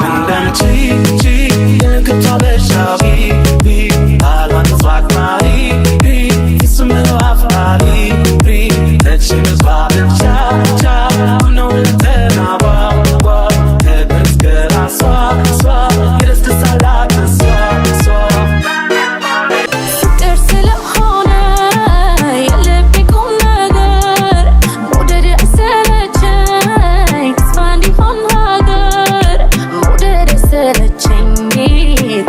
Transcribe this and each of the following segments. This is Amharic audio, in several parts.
እንዳንቺ የልክቷ በሻቢ ባሏን አክባሪ ፍጹም አፍቃሪ ብቻ ነው ልተናዋ ከግር ራሷ ሷ የደስደሳላት እሷ እሷ። ፍቅር ስለሆነ የልቤ ቁም ነገር፣ መውደድ አይሰለቸኝ ተስፋ እንዲሆን ሀገር፣ መውደድ አይሰለቸኝ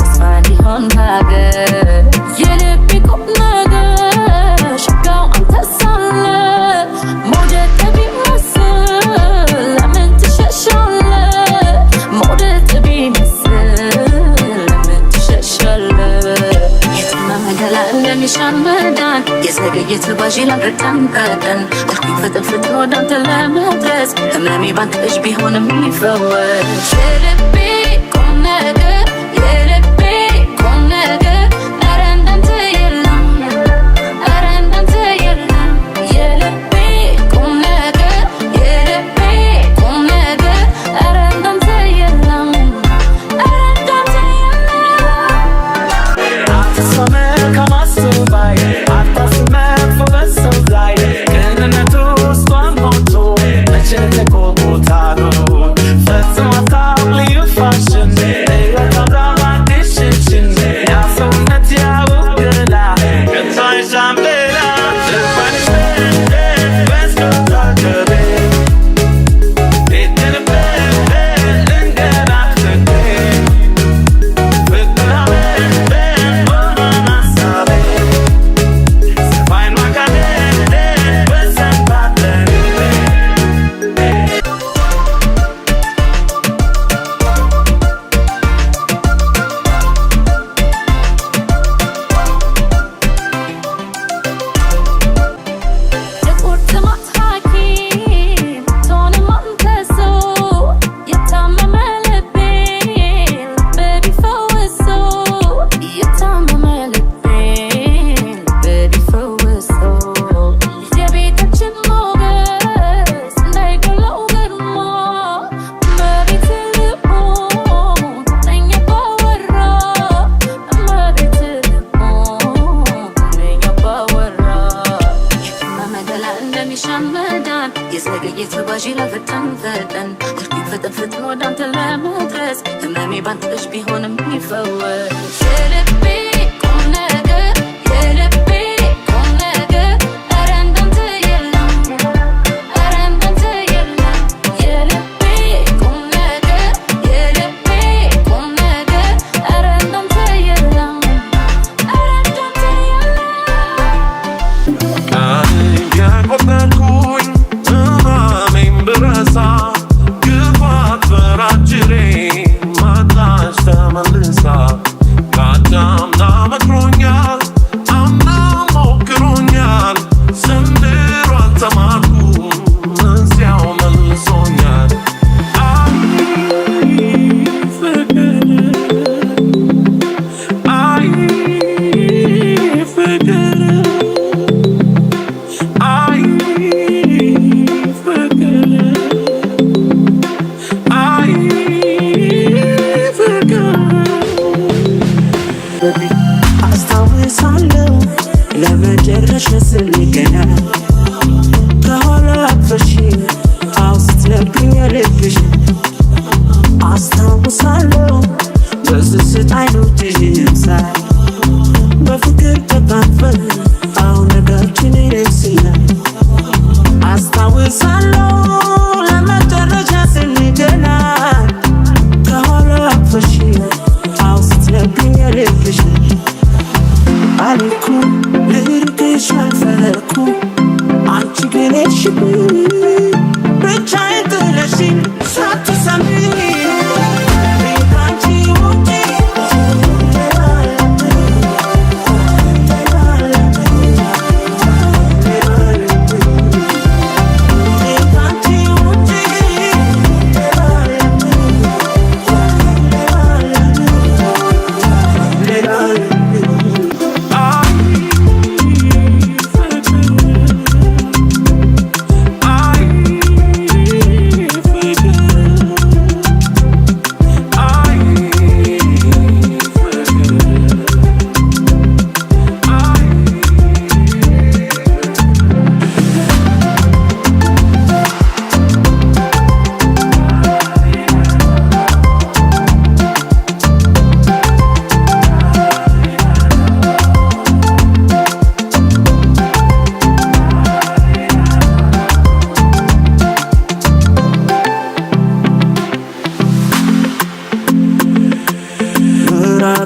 ተስፋ እንዲሆን ሀገር። የልቤ ቁም ነገር ሸጋው አንተ ሳለ፣ መውደድ ቢመስል ለምን ትሸሻለህ? መውደድ ቢመስል ለምን ትሸሻለህ? የታመመ ገላ እንደሚሻል መዳን፣ የዘገየ ተጓዥ ላልረዳን ቀን አልኩኝ ፈጠን ፈጥን ወደ አንተ ለመድረስ፣ ህመሜ ባንተ እጅ ቢሆንም ይፈወስ። የልቤ ቁም ነገር፣ የልቤ ቁም ነገር፣ ኧረ እንዳንተ የለም፣ ኧረ እንዳንተ የለም። የልቤ ቁም ነገር፣ የልቤ ቁም ነገር፣ ኧረ እንዳንተ የለም፣ ኧረ እንዳንተ የለም። አትስማ መልካም አስተዋይ፣ አታስብ መጥፎ በሰው ላይ። ቅንነቱ ውስጧን ሞልቶ መቼ ተቆጣ ፈጽሞ አታውቅ ልዩ ፋሽን። ሕይወት አምራ አዲስ ሽሽን ያ ሰውነት ያውግላ ከቶ አይሻም ሌላ። ልቧን ወስዶታል ከቤ ቤትን ልንገራት ፍቅሬ ፍቅር ሆኗን ሀሳቤ ሰፋይኗ ካለ ወሰንባት ለልቤ። የቁርጥማት ሐኪም ብትሆንም አንተ ሰው፣ የታመመ ልቤን ልቤ ቢፈውሰው፣ የታመመ ልቤን ልቤ ቢፈውሰው፣ የቤታችን ሞገስ እንዳይጎለው ግርማ፣ እመቤት ልሁን ነኝ አባወራ፣ እመቤት ልሁን ነኝ አባወራ። የታመመ ገላ እንደሚሻል መዳን፣ የዘገየ ተጓዥ ላልፈጠን ፈጠን አልኩኝ ፈጠን ፈጥን ወደ አንተ ለመድረስ፣ ህመሜ ባንተ እጅ ቢሆንም ይፈወስ። የልቤ ቁም ነገር፣ የልቤ ቁም ነገር፣ ኧረ እንዳንተ የለም፣ ኧረ እንዳንተ የለም። የልቤ ቁም ነገር፣ የልቤ ቁም ነገር፣ ኧረ እንዳንተ የለም፣ ኧረ እንዳንተ የለም። የቆጠርኩኝ ህመሜን ብረሳ ግፋት በራጅሬ መጣች ተመልሳ ካቻምና።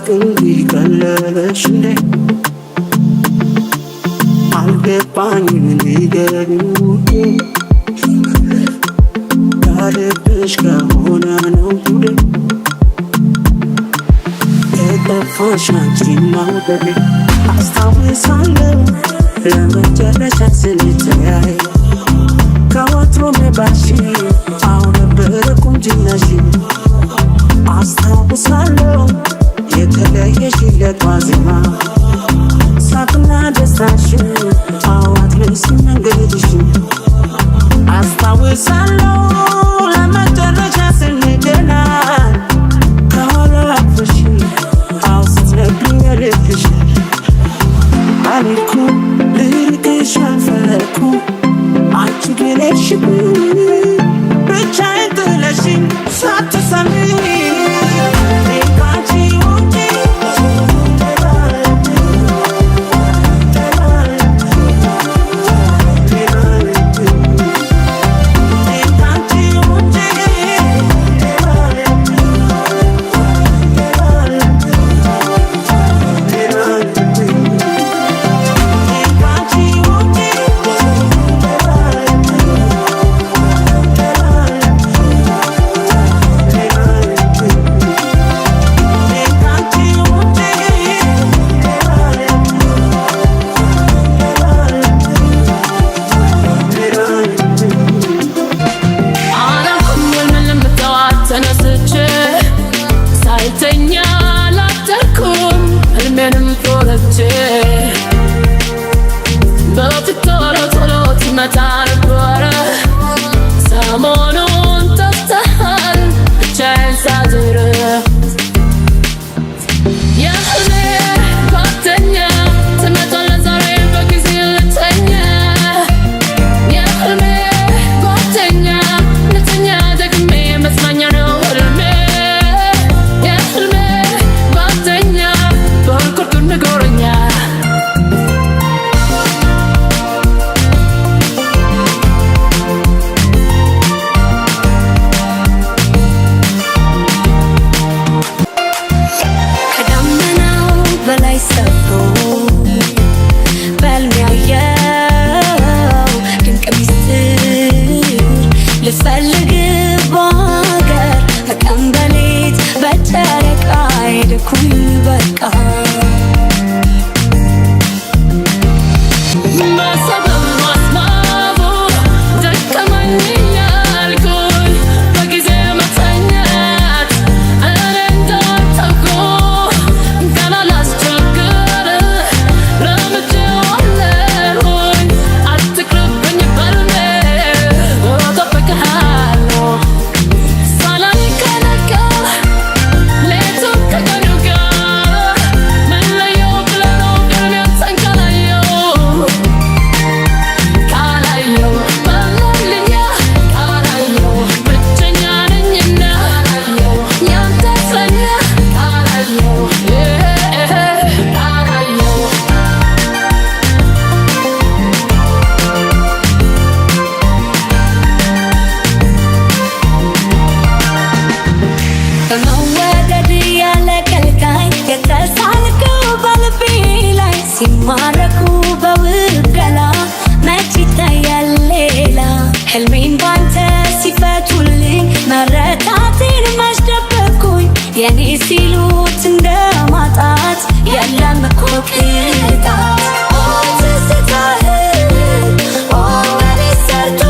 መራቅ እንዲህ ቀለለሽ እንዴ? አልገባኝም ንገሪኝ ውዴ፣ ከልብሽ ከሆነ ነው ጉዴ፣ የጠፋሽ አንቺን መውደዴ። አስታውሳለሁ ለመጨረሻ ስንተያይ፣ ከወትሮ ባሽ አሁን ነበረ ቁንጅናሽ። አስታውሳለሁ የተለየሽለት ዋዜማ፣ ሳቅና ደስታሽ አዋት ልስ መንገድሽ። አስታውሳለሁ ለመጨረሻ ስንገናኝ፣ ከኋላ አቅፈሽ አዎ ስትነግሪኝ የልብሽ። አልኩም ልርቅሽ አልፈለኩም፣ አንቺ ግን ሄድሽብኝ፣ ብቻዬን ጥለሽኝ ሳትሰሚኝ። እኔ ካንቺ ውጪ ሌላ ሌላ እኔ ካንቺ ውጪ ሌላ ሌላ እኔ ካንቺ ውጪ ሌላ ሌላ እኔ ካንቺ ውጪ ሌላ ሌላ አላልኩም ምንም ጠዋት ተነስቼ ሳልተኛ አላደርኩም ህልሜንም ቆርጬ። በፊት ቶሎ ቶሎ ትመጣ ነበረ፣ ሰሞኑን ጠፍተሃል ብቻዬን ሳድር። የህልሜ ጓደኛ ትመጣለህ ዛሬ በጊዜ ልተኛ። የህልሜ ጓደኛ ልተኛ ደግሜ፣ መዝናኛ ነው ህልሜ። የህልሜ ጓደኛ በል ቁርጡን ንገረኛ። ከደመናው በላይ ሰፍሮ በሕልሜ ያየው ድንቅ ሚስጥር ልፈልግ በአገር በቀን በሌት በጨረቃ ሄድኩኝ በቃ። በሰበብ አስባቡ ደከመኝ እያልኩኝ በጊዜ መተኛት እኔ እንዳልተውኩ ገና ላስቸግር ለምጄዋለሁኝ። አትቅርብኝ በሕልሜ እጠብቅሃለሁ ሳላይ ከነጋ ሌቱን ከቀኑ ጋር ምን ለየው ብለህ ነው ቅድሚያ አንተን ካላየው ካላየው በላልኛ ካላየው ብቸኛ ነኝና ካላየው ያንተ እስረኛ ካላየው ካላየው። በመወደድ ያለ ከልካይ የተሳልከው በልቤ ላይ ሲማረኩ በውብ ገላ መች ይታያል ሌላ። ህልሜን ባንተ ሲፈቱልኝ መረታቴን መች ደበቅኩኝ። የኔ ሲሉት እንደ ማጣት የለም እኮ ቅጣት። ኦ ትዝታህ ኦ በኔ ሰርቶ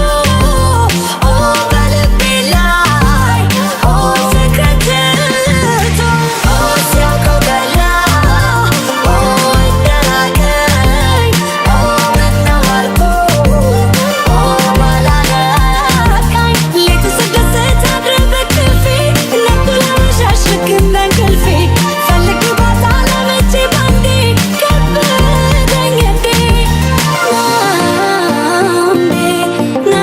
ኦ በልቤ ላይ ኦ ፍቅር ትቶ ኦ ሲያውቀው ገላ ኦ እንደራቀኝ ኦ ምነው አልኩኝ ኦ ባላነቃኝ። ሌቱ ስደሰት አድሬ በክንፌ ነግቶ ለመሻሽ ልክ እንደ እንቅልፌ ፈልጌ ባጣ ለመቼ ባንዴ ከበደኝ እንዴ። ና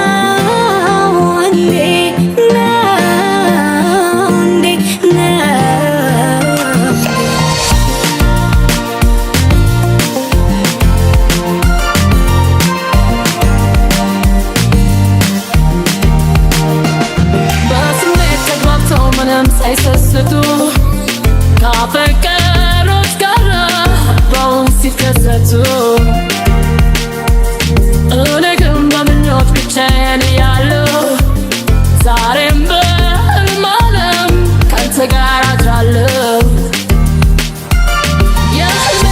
እንዴ ና እንዴ ና እንዴ ና። በስሜት ተግባብተው ምንም ሳይሰስቱ ካፈቀሩ አሁን ሲከሰቱ፣ እኔ ግን በምኞት ብቻዬን እያለሁ ዛሬም በህልም ዓለም ካንተ ጋር አድራለሁ። የህልሜ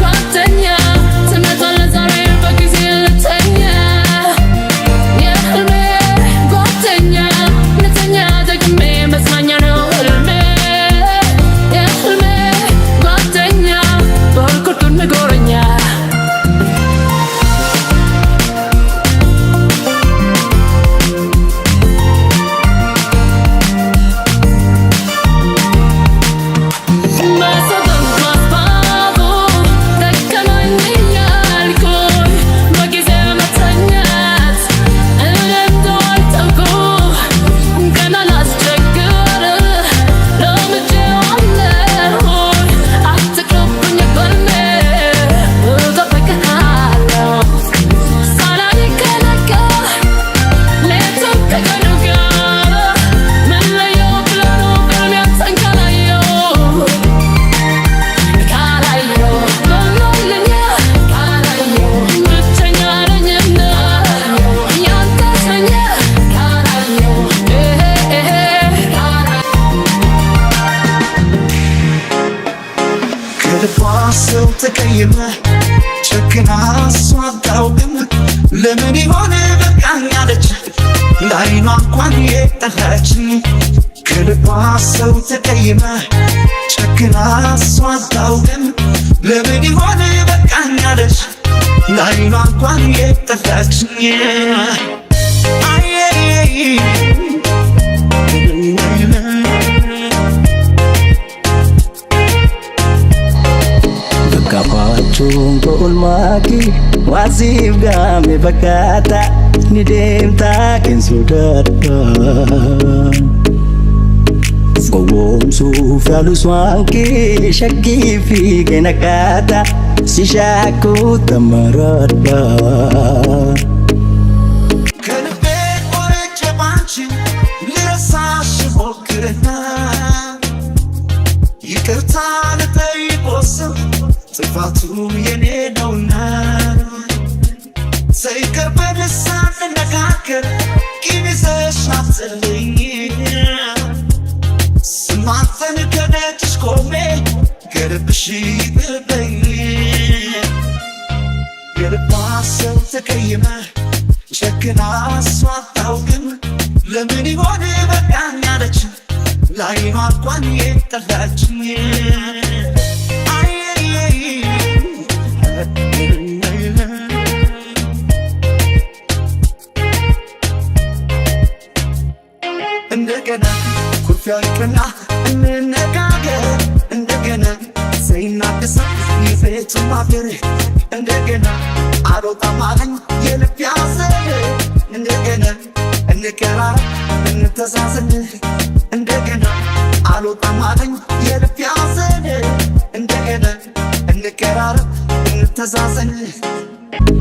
ጓደኛ፣ ትመጣለህ ዛሬ በጊዜ ልተኛ። የህልሜ ጓደኛ፣ ልተኛ ደግሜ፣ መዝናኛ ነው ህልሜ። የህልሜ ጓደኛ፣ በቁርጡን ንገረኛ። በሰበብ በአስባቡ ደከመኝ እያልኩኝ በጊዜ መተኛት እኔ እንደው አልተውኩህ። ገና ላስቸግርህ ለምጄዋለሁኝ። አትቅርብኝ በህልሜ፣ እጠብቅሃለሁ ሳላይ ከነጋ። ሌቱም ከቀኑ ጋር ምንለየው ብለህ ነው በህልሜ አንተን ካላየሁ፣ ካላየሁ በሎልኛ ካላየሁ ብቸኛ ነኝና ያንተ እስረኛ ካላየሁ ካላየሁ። ከልቧ ሰው ተቀይመ ጨክና እሷ አታውቅም። ለምን ይሆን በቃኝ አለች ለዓይኗ እንኳን የጠላችኝ። ከልቧ ሰው ተቀይመ ጨክና እሷ አታውቅም። ለምን ይሆን በቃኝ አለች ለዓይኗ እንኳን የጠላችኝ። አይ Bakka oolmaaki waasiif gaame fakkaata ni deemtaa kan sodaadha. Gowwoomsuuf yaalus waan kee shakkii fi kenakkaata si shaakuu tamaradha. ከልቤ ቆርጬ ባንቺ ልረሳሽ ሞክርና ይቅርታ ልጠይቅ ወስን ጥፋቱ የኔ ነውና ሳይቀር በልሳን እንነጋገር ቂም ይዘሽ አትልኝ። ስማፀን ከደጅሽ ቆሜ ከልብሽ ይቅርበኝ። የልቧ ሰው ተቀይመ ጨክና እሷ አታውቅም። ለምን ይሆን በቃኝ አለች ለዓይኗ እንኳን የጠላችኝ። አይ እንደገና ኩርፊያ ይቅርና እንነጋገር፣ እንደገና ዘይናደሳ የቤቱ ማገር፣ እንደገና አልወጣም አለኝ የልብ ያዘን፣ እንደገና እንቀራረብ እንተዛዘን፣ እንደገና አልወጣም አለኝ የልብ ያዘን፣ እንደገና እንቀራረብ እንተዛዘን።